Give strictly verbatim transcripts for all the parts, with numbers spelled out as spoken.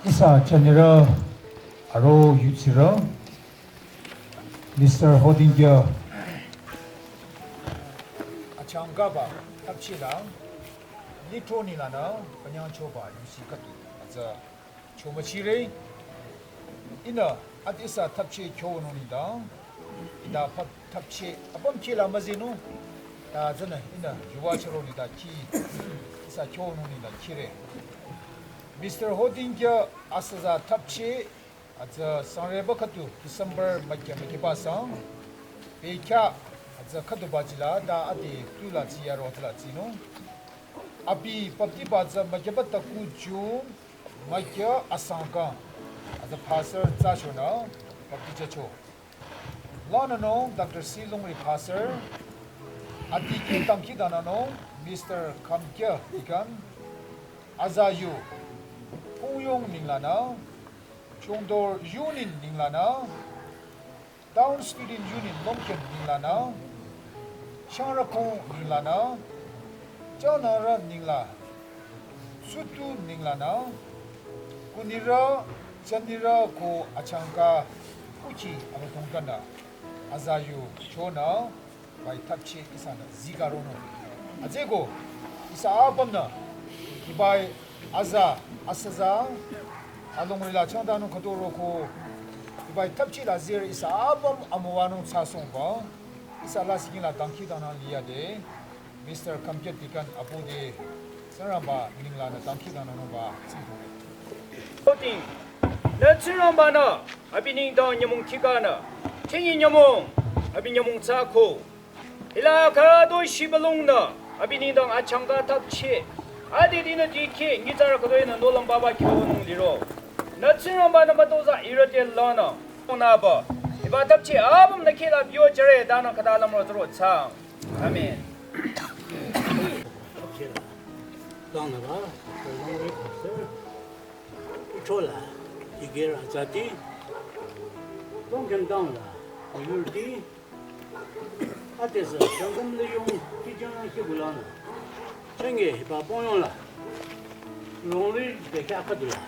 Ihsa chanirü aro yutsirü Mister Hodingya achangkaba thapchila litro nilanü panyangchoba yusi khüdu atsa chomachire. Ihnü adi ihsa thapchi kyonung nengdang ita pap thapchi apüm kila müzinung. Ta tsünü ihnü yuva chüro nengdang ki ihsa kyonung nengdang kire. Mister Hodingya asüza thapchi atsa sangreba khüdu December mükya mükiba sang pekya atsa khüduba jila ta adi tula jiya ro tsüla jinung. Abi baptiba tsü mükiba taku June mükya asangkang atsa pastor tsü shonü baptize cho. Lanünung Doctor C Longri pastor, adi ki dangkhidangnangnung Mister Kamkya deacon, aza yu Kongyong nenglanü, Chongdor Union nenglanü, Town Student Union Longkhim nenglanü, Shangrükong nenglanü, Chanara nengla, Sutu nenglanü, kunirü, chanirü ko achangka kuki abüdongkanü, aza yu chonü, bai thapchi ihsanü zikaronung. Atsüko, ihsa apümnü, ibai aza, asüza, alongrila changdanung khüdu roko, ibai thapchila zir ihsa apüm amüwanung thsasongba, ihsa lasih kingla dangkhidangnang liyade, Mister Kamkya deacon apu de, Tsingrangba nenglanü dangkhidangnangnungba, tsingdhong. Voting, nü Tsingrangbanü, abi nengdang nyümong khikanü, chingi nyümong, abi nyümong tsü ko. Hila khüdu shibülungnü, abi nengdang achangka thapchi. Adi dinü dikhi, nyitsarü khüdu ihnü nohlüm baba kyonung liro. Nü Tsingrangbanü mütozah ihrü te lanü. Naba. Hiba thapchi apümnü kila biyo jüre tanü khüta lümro tsuro tsang. Amen. Thapchi la. Tanü ba, thapchi la. Chola, Tigera Zati, Longkhim Town la, Yurti, atesa, Sangam le yong, Kijang la kibulanü. Chenge, hiba Pongyong la, Longri de kya khüdula.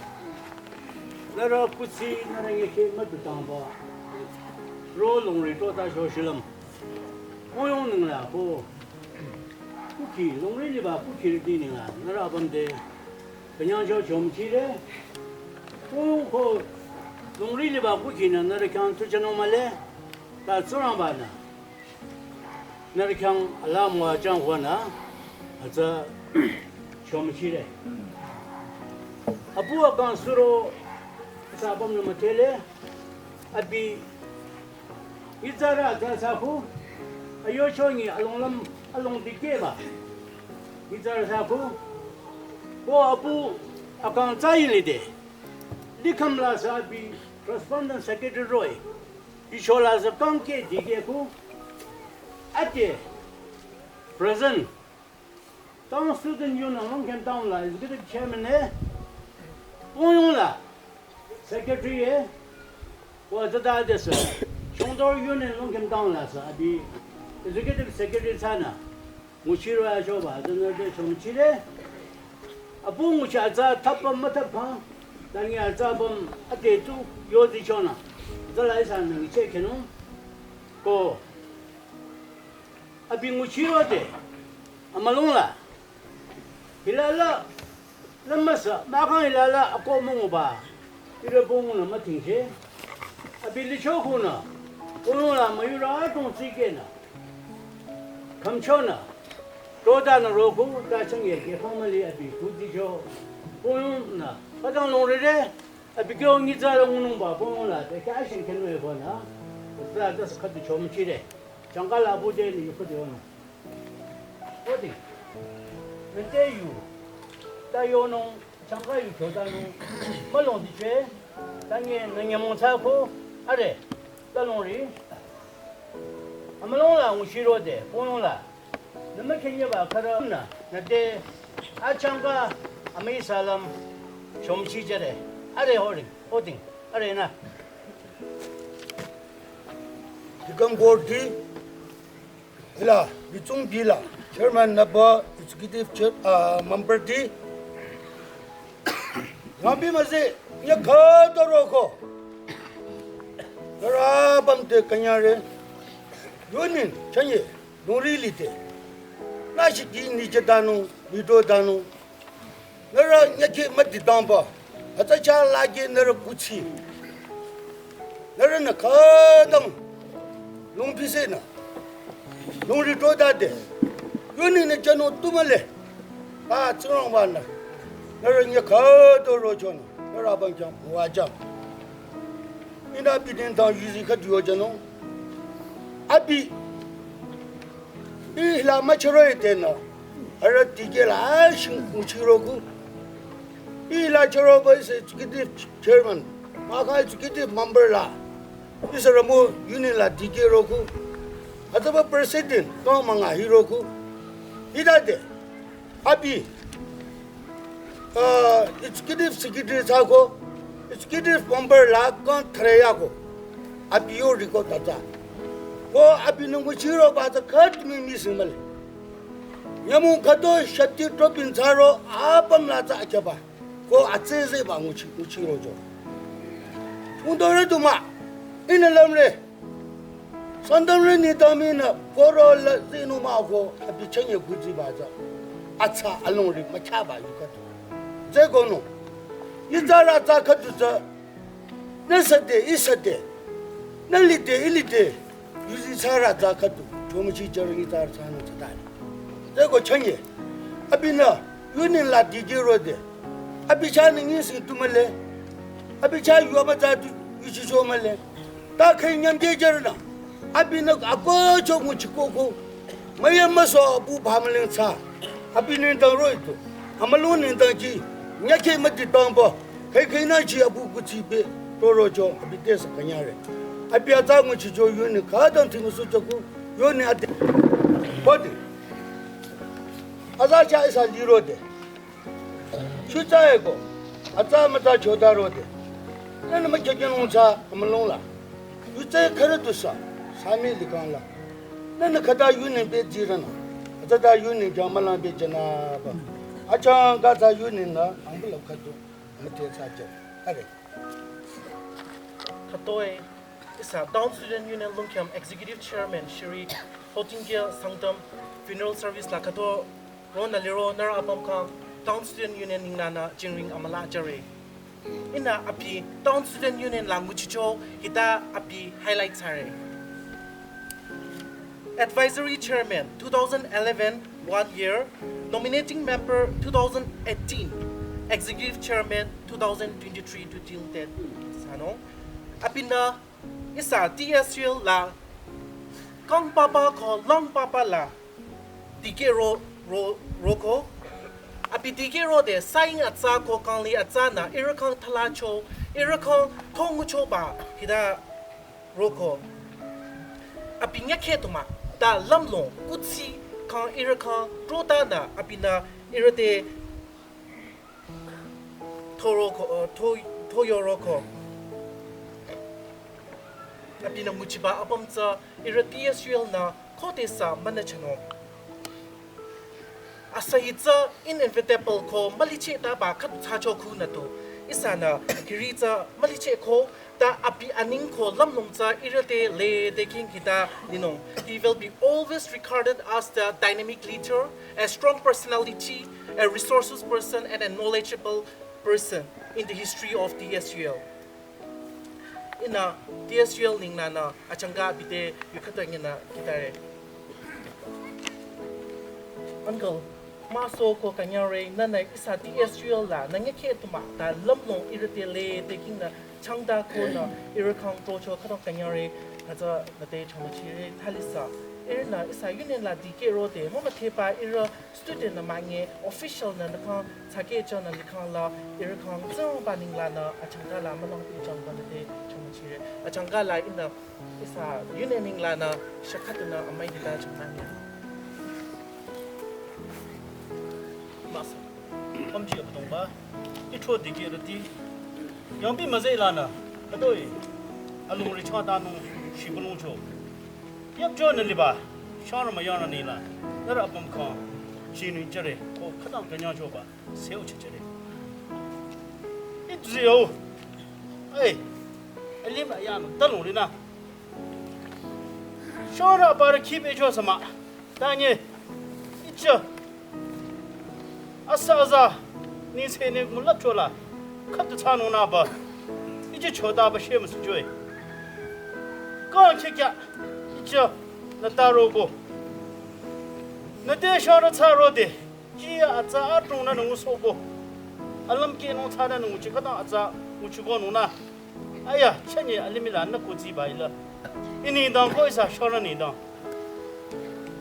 Nührü kuthsi, nührü ngekhe müdutangba. Ro Longri to ta sho shilüm. Pongyong nengla ko. Kuki, Longri liba kuki riti nengla, nührü apüm de. Künyangcho chomchire. Pongyong ko Longri liba kukinü nührü khyang tuchanung mühle. Ta Tsingrangbanü nührü khyang alaa müwajüng khonü atsa chomchire. Apu akang suro ihsa apümnü müdhele. Abi nyitsarü atsa thsaku. Ayo chongi alonglüm along dikehba. Nyitsarü thsaku. Ko apu akang tsü yilide. Likham la sü abi correspondent secretary roh-i. Icho la sü kangke dikehku. Ate present Town Student Union Longkhim Town la executive chairman e. Pongyong la secretary e. Wa zada de sü Chongdor Union Longkhim Town la sü abi executive secretary thsanü. Nguchiro ya choba, zana de chomchire. Apu nguchi atsa thapüm müthapüm, tangi atsa püm ate tu yozi chonü. Zala ihsanü ngiche khenung. Ko. Abi nguchiro de. Amülung la. Hilala. Lümasa, mahkhang hilala, ako münguba. Ira Pongyong la mütingche. Abi licho khunü. Pongyong la müyurü atong tsikehnü. Khümchonü, rodanü roku, ta changye ke family abi kudicho, Pongyongnü, padang longrire, abi kyo nyitsarü ngunungba, Pongyong la, te kya shin kenu e kona, ta ta khüdu chomchire, changka la bu de ni khüdu yono. Odi, nte yu, ta yonung, changka yu kyodanung, mülong diche, tanye nü nyümong thsaku, are, ta longri, amülung la nguchiro de, Pongyong la, nü mükhenyeba khürü nü, nü de, achangka, amüi salam, chomchijere, are horing, hoting, are na. Tikam Gorti, ila, Bitsung Bila, chairman nüba, executive chair, ah, member di. Ngambi maze, Nyakha toro ko. Nührü apüm te künyangre. Union chanye, lungri lide. Nashiki nyichetanung, lidotanung. Nührü nyakhe müdidangba. Atsa cha lage nührü kuchi. Nührünü khütang lungphisenü, lungri todade. Union nü chano tumale. Ta Tsingrangbanü nührü nyakha toro chonü, nührü apüm chang wajang. Ihnü abi nengdang yuzi khüdu yojünung. Abi, ih la müchüroh-i tenü, arüh dikehla ashing nguchiroku. Ih la chüroba ihsa executive chairman, mahkhang executive member la, ihsa Ramo union la dikehroku. Atsaba president kang münga hiroku. Hitade, abi, ah, executive secretary thsako, executive member la kang thre yako. Abi yo record atsa. Ko abinü nguchiroba tsü khütang mii sing male. Nyümong khüto shati tropin thsaro apüm la tsü akyaba. Ko atsezeba nguchi, nguchirocho. Ungdore du mah. Ihnü lümre. Sangtamre nengdang minü poro la zinung mah ko abi chanye kujiba tsü. Atsa alongri müchaba yu khüdu. Tsü konü. Itsarü tsü khüdu tsü. Nü sade, ih sade. Nü lide, ih lide. Yuzi tsarü tsü khüdu. Chomuchi jüro itsarü tsünü tsütare. Tsü ko chanye. Abinü union la dikehrode. Abi chahnü nyingsing tumale. Abi chah yuba tsü tu yuchicho male. Ta kheh nyamje jüronü. Abinü akohcho nguchikoko. Müyamüso abu bhamüling tsü. Abi nengdang roh-i tu. Amülung nengdang ki. Nyakhe müdidangba. Kheh khehnü chi abu kuchibe. Torocho abi te sü künyangre. Abi atsa nguchicho union khütang thingsu choku. Union ade. Khode. Atsa chah ihsa lirode. Shutsa eko, atsa mütsa chotarode. Nühnü mükyakinung tsü amülung la. Yutsa khürü tu sü, sami likhang la. Nühnü khüta union be ziranü. Atsa ta union khyang mülang be jünaba. Achangka tsü union nü, angbula khüdu, müte tsü jü. Are. Khütoi, ihsa Town Student Union Lungkhiam Executive Chairman Shri Hotingkia Sangtam funeral service la khüto ronü liro nührü apüm khyang Town Student Union nenglanü jingring amüla jüre. Ihnü abi Town Student Union la nguchicho hita abi highlight thsare. Advisory Chairman two thousand eleven, one year, Nominating Member two thousand eighteen, Executive Chairman two thousand twenty-three to till date. Sünung. Abinü ihsa T S U L la kang papa ko lang papa la dikehro, ro, roko. Abi dikehrode saying atsa ko kangli atsanü ihrü khyang thalicho, ihrü khyang thonguchoba hita roko. Abi nyakhe tu mah, ta lümlong kuthsi khyang ihrü khyang trotanü abinü ihrü te thoroko, uh, tho, thoyoroko. Abinü nguchiba apüm tsü ihrü T S U L nü khodesü münüchanung. Asa hi tsü inevitable ko mülicheh taba khüdu thsacho khunü tu. Ihsanü hiri tsü mülicheh ko ta abi aneng ko lümlong tsü ihrü te lede king hita linung. He will be always regarded as the dynamic leader, a strong personality, a resources person, and a knowledgeable person in the history of T S U L. Ihnü T S U L nenglanü achangka abi te yu khüta ngenü khitare. Uncle, müso ko künyangre, nühnü ihsa T S U L la nü nyakhe tu mah ta lümlong ihrü te lede kingnü changta ko nü ihrü khyang trocho khütang künyangre, hütsü nü te changmüchire thalisa. Ihrünü ihsa union la dikehrode mümüdheba ihrü student nü mah nge official nü nü khyang thsakehcho nü likhang la ihrü khyang Tsingrangba nenglanü achangka la mülangpi changba nü te changmüchire. Achangka la ihnü ihsa union nenglanü shakhatunü amüi hita changmünya. Müso, pümji Abüdongba, ithro dikehrüti yangpi müzeh lanü, khütoi alongri changtanung shibülungcho. Yapcho nü liba, shangrü müyangrü nila, nührü apüm khyang, shinung jüre, ko khütang künyangchoba, seo chehjüre. Itzi yo, Ai, alim ayam talung rina. Shora bar kibe jo sama. Tanye, icha. Asa aza, ni se ne mulap chola. Khatu tsano na ba. Ichi choda ba shem su joy. Ka kya kya, icha, na taro go. Na de shora tsaro de. Ji atsa atung na nung so go. Alam ke nung tsada nung chi khata atsa nung chi go nung na. Aya, chanye alimila na ko zi bai la. Ini dang ko isa shora ni dang.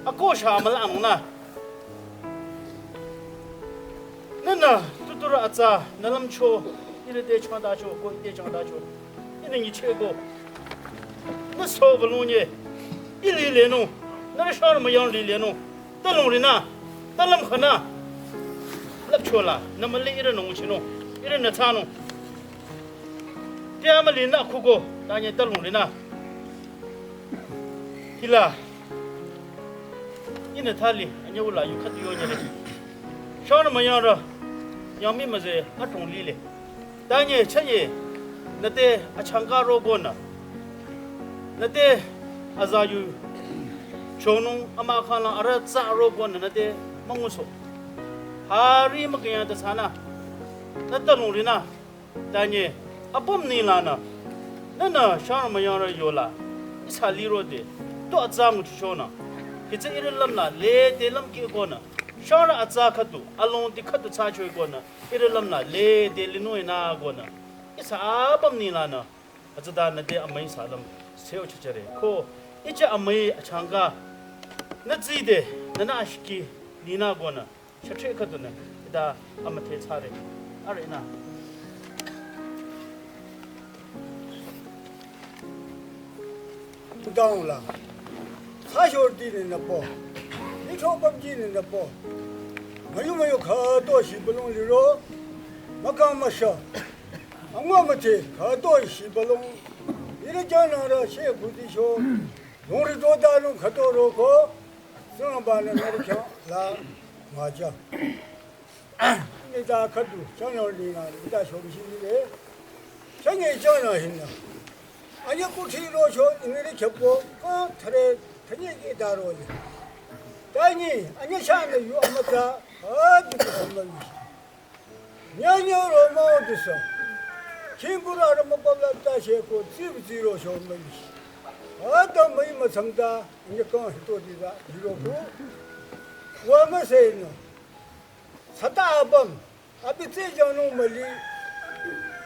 Ako sha mala nung na. Nana, tutura atsa, nalam cho, ire de chanda cho, ko de chanda cho. Ini ngi che go. Na so balung ye. Ili le nung. Na shora ma yang li le nung. Talung rina. Talam khana. Lap chola. Na mali ire nung chi nung. Ire na tsano. Tia mali na kugo. Tanye talung rina. Hila. Ina thali, anya wula yu khatu yo nyere. Shona mayara, yangmi maze, atung lile. Tanye, chanye, nate, achangka ro gona. Nate, aza yu, chonung, ama khala, ara tsa ro gona, nate, manguso. Hari makaya ta sana. Nata lung rina. Tanye, apüm ni la na. Nana, shara mayara yola. Isa liro de. To atsa ngu chuchona. Kitsa ire lam la, le de lam ki kona. Shara atsa khatu, along di khatu tsa choi kona. Ire lam la, le de linu ina kona. Isa apüm ni la na. Atsa da na de amai sa lam. Seo chachare. Ko, icha amai achangka. Na zi de, nana ashiki, ni na kona. Chachre khatu ne, ida amathe tsare. Are na. Tudang la. Sa shor di ne na po. Ni cho pam di ne na po. Mayu mayu kha to shi balung liro. Makang masha. Angwa mathe kha to shi balung. Ira jana ra she khudi sho. Lung ri do da lung kha to ro ko. Sung ba ne na ri kya la. Maja. Nita khatu, chanyol nina, nita shomshi nile. Chanye chana hinna. Anya kuthi ro cho, inire khepo, ka thare, thanye ke daro le. Tani, anya shana yu amata, ha du ko ma yu. Nya nya ro ma du sa. Kimbura ro ma pabla ta she ko, zi zi ro cho ma yu. Ha da mai ma samda, anya ka hito di da, di ro ko. Wa ma se no. Sata apüm, abi tse jang nung mali.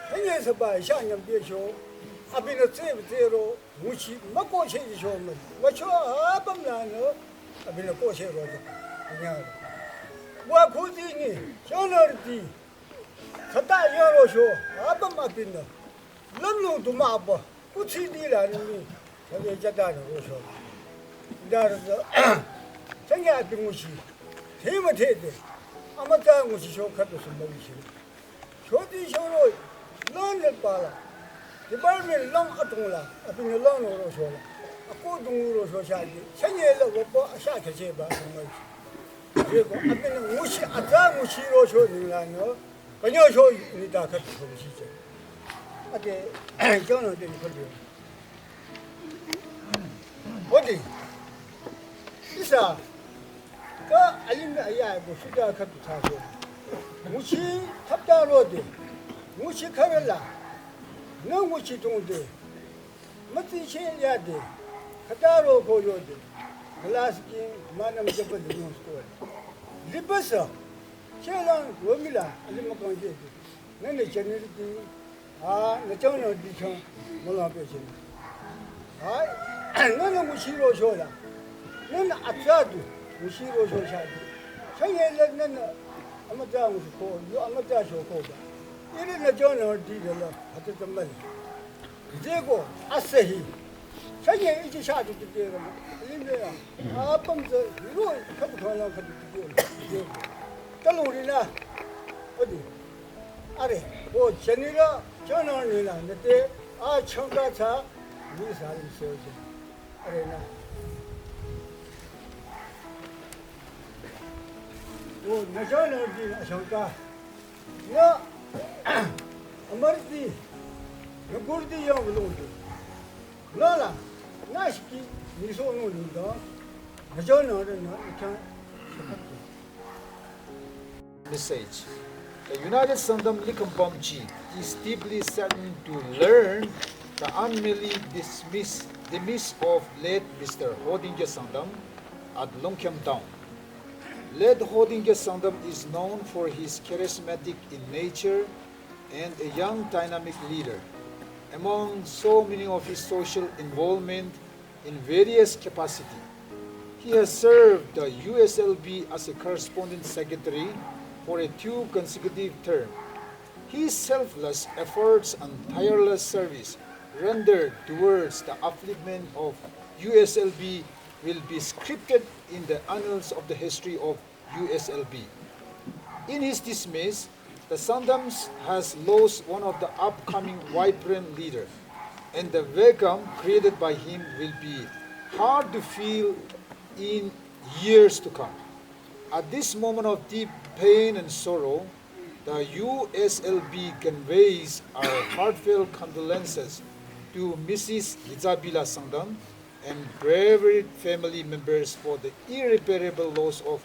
Hanye saba sha nyam pye sho. Abi na tse tse ro, nguchi, ma ko che sho mali. Wa cho apüm la no, abi na ko che ro. Nya. Wa ku zi ni, sho no ri. Sata yo ro sho, apüm abi na. Lam nung du ma ba, kuthi di la ni, sa ye ja da ro sho. Da ro, sa ye a ti nguchi. Thi ma thi de. Ama ta nguchi sho kha to sum ba nguchi. Sho di sho ro, lan le pa la. Department lang a tung la, a pin lang ro sho la. A ko dung ro sho sha di. Sa ye la wo pa sha khe che ba sum ba nguchi. Ye ko, a pin nguchi, a ta nguchi ro sho ni la no. Kanyo sho ni ta kha to sum shi che. Ate, kyonü de ni khode. Ode. Isa. Ka alim na aya ko shuda kha to tha sho. Nguchi thapta ro de. Nguchi kharala. Na nguchi tong de. Matsi che ya de. Khata ro ko yo de. Glass ki manam jabal no ko. Libasa. Che lang wo mi la, alim ma kang je de. Nane chani ri ti, a, na chang na di chang, ma la pe chani. A, nane nguchi ro sho la. Nane atsa du, nguchi ro sho sha di. Chang ye la nane, ama tsa nguchi ko, yo ama tsa sho ko ba. Iri na chang na di de la, hata tsa ma le. Zeko, asahi. Chanye ichi sha tu tu kero. Limbe ya. Apüm ze, ro, khatu khana khatu tu kero. Zeko. Talung ri na. Odi. Are, o chani ra, chana ni na, nete, a changka cha, ni sa lim se je. Are na. O, na chana di na changka. Nga, amarti, Nükurdi yang longdu. Lala, nashki, niso longdu da. Ajo na na na kan. Message. The United Sangtam Likham Bamchi is deeply saddened to learn the untimely dismiss, demise of late Mister Hodingja Sangtam at Longkham Town. Late Hodingja Sangtam is known for his charismatic in nature and a young dynamic leader. Among so many of his social involvement in various capacity, he has served the U S L B as a correspondent secretary for a two consecutive term. His selfless efforts and tireless service rendered towards the upliftment of U S L B will be scripted in the annals of the history of U S L B. In his dismiss, the Sangtams has lost one of the upcoming vibrant leader, and the vacuum created by him will be hard to fill in years to come. At this moment of deep pain and sorrow, the U S L B conveys our heartfelt condolences to Missus Gizabila Sangtam and bereaved family members for the irreparable loss of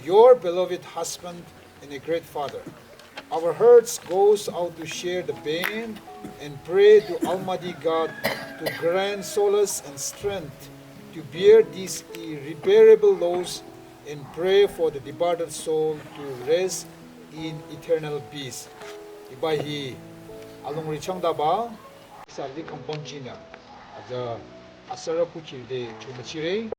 your beloved husband and a great father. Our hearts goes out to share the pain and pray to Almighty God to grant solace and strength to bear this irreparable loss and pray for the departed soul to rest in eternal peace. Hiba hi alongri changdaba, ihsa Likham Bamchinü aza asara kuchirde chomüchire.